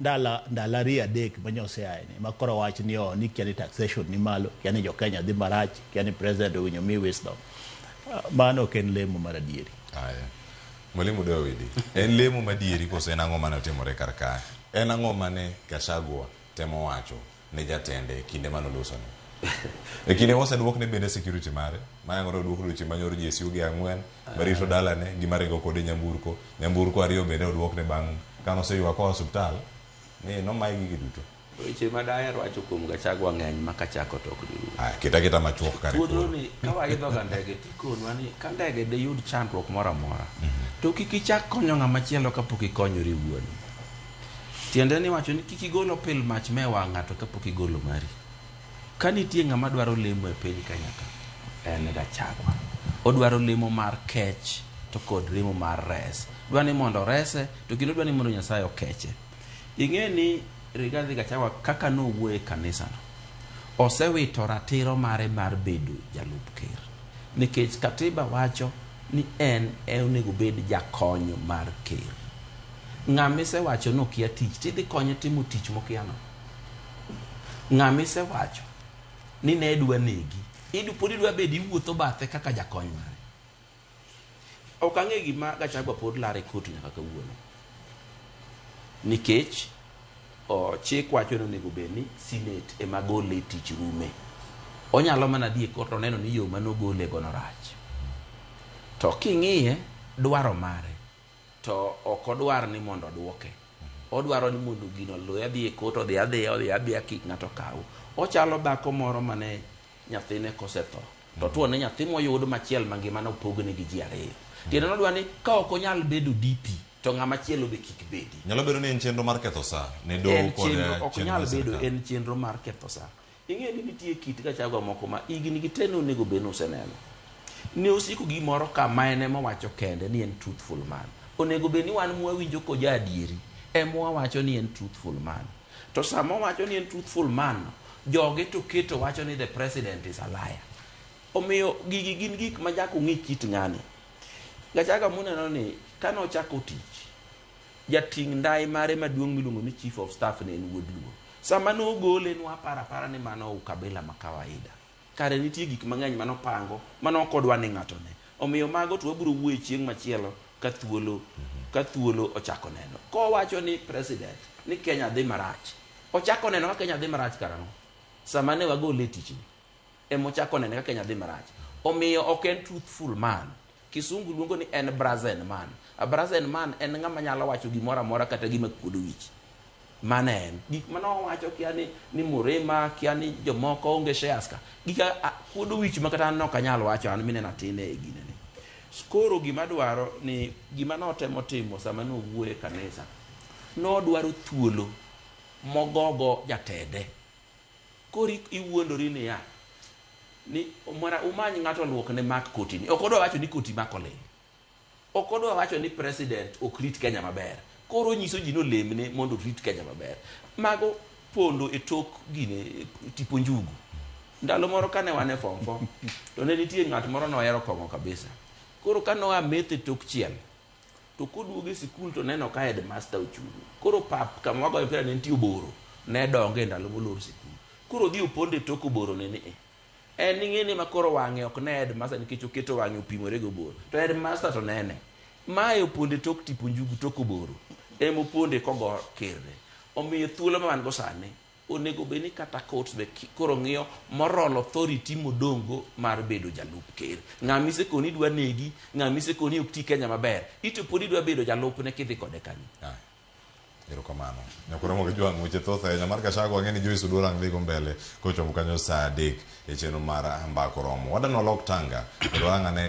Ndala ndalo ariyo adek manyoseaye ni ma koro wach ni oh, ni kia ni taxation ni malo, kia ni jo Kenya dhi marach, kia ni president owinjo mi wisdom. Mano ok en lemo mar adieri. Aya. Mwalimu Dawidi, en lemo madieri koso en ang'o mane otimore kar kae? En ang'o mane Gachagua temo wacho ne jatende e kinde mane olosone? E kinde moseduokne bende security mare, ma oduok odiochieng' manyoro GSU gi ang'wen, marito dalane gi maringo kode nyamburko, nyamburko ariyo bende oduokne bang' kane oseywak koa osiptal ni nomaye gige duto. Weche ma daher wacho kuom Gachagua ng'eny ma kachako to ok dirum. Aya, ket aketa machuok kare Thuolo koro. ni ka waidho ga ndege tikonwa ni ka ndege diyud chandruok moro amora to kik ichak konyo ng'ama chielo kapok ikonyori iwuon. Tiende ni wacho ni kik igol opil mach me wang' ng'ato kapok igolo mari. Ka nitie ng'ama dwaro lemo e piny Kenya ka, en Gachagua. Odwaro lemo mar kech to kod lemo mar res. Dwa ni mondo orese to kendo dwa ni mondo Nyasaye okeche. Ing'e ni Rigathi Gachagua kaka nowuoyo e kanisano, osewito ratiro mare mar bedo jalup ker. Nikech katiba wacho ni en e onego bed jakony mar ker. Ng'ama isewacho ni okia tich, tidhi konye timo tich mokia no. Ng'ama isewacho ni ne dwa negi, idu pod idwa bedo iwuotho bathe kaka jakony mare. Ok ang'e gima Gachagua pod laro e kot nyaka kawuono. Nikech o, chik wacho ni onego bed ni Senate ema gole e tich rume. Onyalo mana dhi e kot oneno ni yo manogole go no rach. To king'iye dwaro mare to ok odwar ni mondo oduoke. Odwaro ni mondo gino oluwe adhi e kot odhi adhiya odhi adhiya kik ng'ato kaw. Ochalo dhako moro mane nyathine kosetho to tuo ne nyathi moyud machiel mangima nopogne gi ji ariyo. Tiende nodwa ni ka ok onyal bedo DP to ng'ama chielo be kik bedi. Nyalo bedo ni en chenro mar ketho sa ne doho En kod chenro ok chenro nyal mar bedo sirkal. en chenro mar ketho sa. Ing'e ni nitie kit Gachagua moko ma higni gi te nonego bed ni useneno. Ne osiko gimoro ka ma en ema owacho kende ni en truthful man. Onego bed ni wan mwawinjo koja adieri ema wawacho ni en truthful man. To sama owacho ni en truthful man no, joge to keto wacho ni the president is a liar. Omiyo gigi gin gik ma nyaka ung'i kit ng'ani. Gachagua muneno ni kane ochako tich, jating' ndai mare maduong' miluongo ni chief of staff ne en wuod Luo. Sama nogole nwaparo apara ni mano ukabila ma kawaida. Kare nitie gik mang'eny manopango mane ok odwa ni ng'ato ne. Omiyo mago to wabiro wuoye chieng' machielo ka thuolo ka thuolo ochako neno. Kowacho ni president ni Kenya dhi marach. Ochako neno ka Kenya dhi marach karang'o? Sama ne wagole e tichni. Emochako neno ka Kenya dhi marach. Omiyo ok en truthful man. Kisungu luongo ni en brazen man. A brazen man en ng'ama nyalo wacho gimoro amora kata gima kuodo wich. Mano en. Gik mane owacho kia ni, ni Murima, kia ni jomoko onge shares ka. Gika kuodo wich ma kata an ok anyal wacho an mineno atin e ginene. Koro gima dwaro ni gima notemo timo sama nowuoyo e kanisa, nodwaro thuolo mogogo jatende. Koro iwuondori niya, ni mara umany ng'ato oluokne mak kotini. Ok odwa wacho ni koti mak olil. Ok odwa wacho ni president ok rit Kenya maber. Koro onyiso ji ni olemne mondo orit Kenya maber. Mago pondo e tok gine tipo njugu. Ndalo moro kane wan e form 4 to ne nitie ng'at moro nohero kong'o kabisa. Koro ka noa metho e tok chiel to koduogo e sikul to neno ka headmaster ochung'. Koro pap kama wagoyo mpira ne nitie oboro ne donge e ndalo molor sikul. Koro odhi opondo e tok oboro ne ni e. En ing'e ni ma koro wang'e ok ne headmaster nikech oketo wang'e opimore gi oboro. To headmaster to nene. Mae opondo e tok tipo njugu tok oboro. Ema oponde kogo kerne. Omiyo thuolo ma wan go sani onego bed ni kata courts be koro ng'iyo moral authority modong'go mar bedo jalup ker. Ng'ama isekoni idwa negi, ng'ama isekoni ok ti Kenya maber, ito pod idwa bedo jalupne kidhi kode kanyo. Aya. Erokamano. Nyakoro mogo jwang' weche thoth ahinya mar Gachagua ang'e ni Joyce Oduor ang' dhigo mbele kochopo kanyo saa adek e chenro mar mbaka oromo. Wadwa ni walok tanga kendo warang ane kama